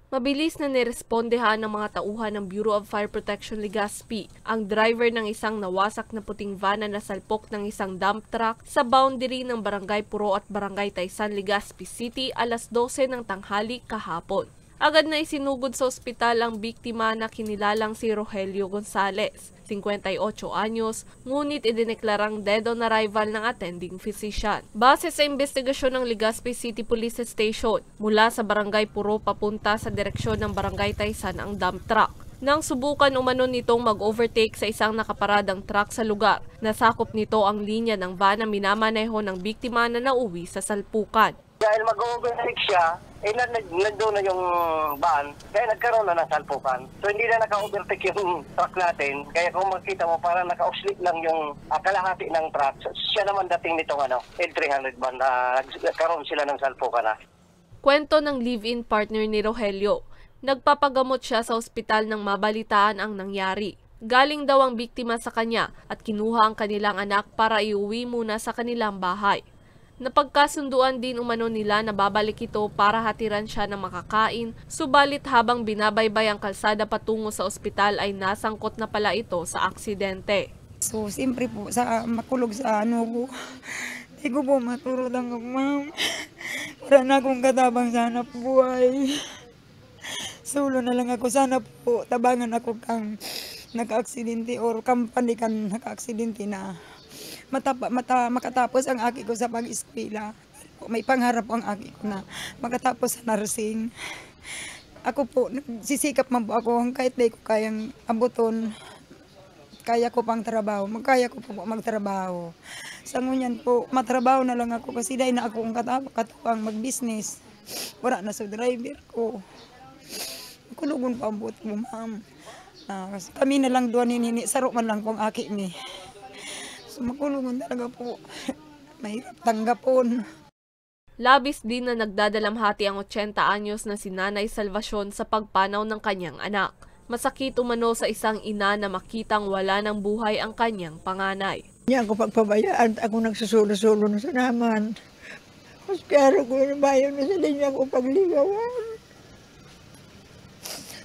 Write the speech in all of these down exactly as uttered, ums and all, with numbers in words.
Mabilis na nirespondehan ng mga tauhan ng Bureau of Fire Protection Legazpi ang driver ng isang nawasak na puting van na nasalpok ng isang dump truck sa boundary ng Barangay Puro at Barangay Taysan, Legazpi City, alas dose ng tanghali kahapon. Agad na isinugod sa ospital ang biktima na kinilalang si Rogelio Gonzalez, singkwenta y ocho anyos, ngunit idineklarang dead on arrival ng attending physician. Base sa imbestigasyon ng Legazpi City Police Station, mula sa Barangay Puro papunta sa direksyon ng Barangay Taysan ang dump truck. Nang subukan umano nitong mag-overtake sa isang nakaparadang truck sa lugar, nasakop nito ang linya ng van na minamaneho ng biktima na nauwi sa salpukan. Dahil mag-overtake siya, eh, nag-, nag-, nagdoon na yung van, kaya nagkaroon na ng salpukan. So, hindi na naka-overtake yung truck natin, kaya kung makita mo, parang naka-off-slip lang yung, ah, kalahati ng truck. So, siya naman dating nitong, ano, L three hundred van na nag-, nagkaroon sila ng salpukan na. Kwento ng live-in partner ni Rogelio, nagpapagamot siya sa ospital nang mabalitaan ang nangyari. Galing daw ang biktima sa kanya at kinuha ang kanilang anak para iuwi muna sa kanilang bahay. Napagkasunduan din umano nila na babalik ito para hatiran siya ng makakain, subalit habang binabaybay ang kalsada patungo sa ospital ay nasangkot na pala ito sa aksidente. So, siyempre po, sa makulog sa ano ko, di ko po maturot ang ma'am. Wala na akong katabang sa hanap buhay. Solo na lang ako. Sana po, tabangan ako kang nakaaksidente or company kan nakaaksidente na matapa-, mata-, makatapos ang aki ko sa pag-eskwela. May pangarap po ang aki ko na makatapos sa nursing. Ako po, nagsisikap man po ako kahit di ko kayang abuton. Kaya ko pang trabaho, magkaya ko po magtrabaho. Sa ngunyan po, matrabaho na lang ako kasi dai na ako ang kata-, katuwang mag-business. Wala na sa driver ko. Makulogon pa ang buot ko, ma'am. Ah, kasi kami na lang duwa ni Nini, saro man lang pong aki mi. So, makulogon talaga po. Mahirap tanggapon. Labis din na nagdadalamhati ang ochenta anyos na si Nanay Salvacion sa pagpanaw ng kanyang anak. Masakit umano sa isang ina na makitang wala ng buhay ang kanyang panganay. Niya ako pagpabayaan, ako nagsusolo-solo na sa naman. Mas klaro ko yung bayo na sa di niya ako pagligawan.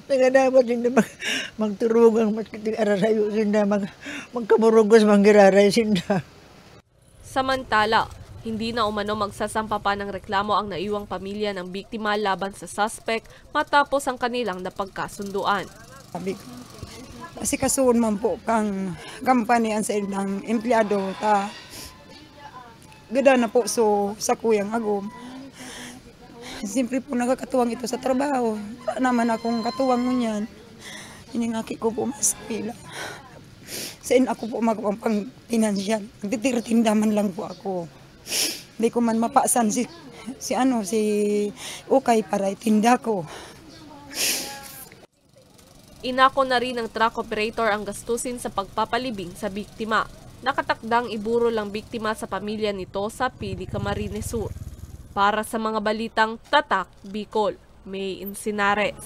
Nagadapat din na mag-, magturugang, mas arasayo sinda, mag-, magkamurugos, manggiraray sinda. Samantala, hindi na umano magsasampa pa ng reklamo ang naiwang pamilya ng biktima laban sa suspek matapos ang kanilang napagkasunduan. Sabi ko, asikasuon man po kang company ang sa ilang empleyado, ta gada na po so sa kuyang agom. Siyempre po, nagkakatuwang ito sa trabaho. Wala naman akong katuwang ngunyan. Ining aki ko po, mas pila. Sain ako po magpang pang pinansyal? Nagtitira-tinda man lang po ako. Di ko man mapasan si, si ano, si Ukay para itinda ko. Inako na rin ng truck operator ang gastusin sa pagpapalibing sa biktima. Nakatakdang iburol ang biktima sa pamilya nito sa Pili, Camarines Sur. Para sa mga balitang Tatak Bicol, May Insinares.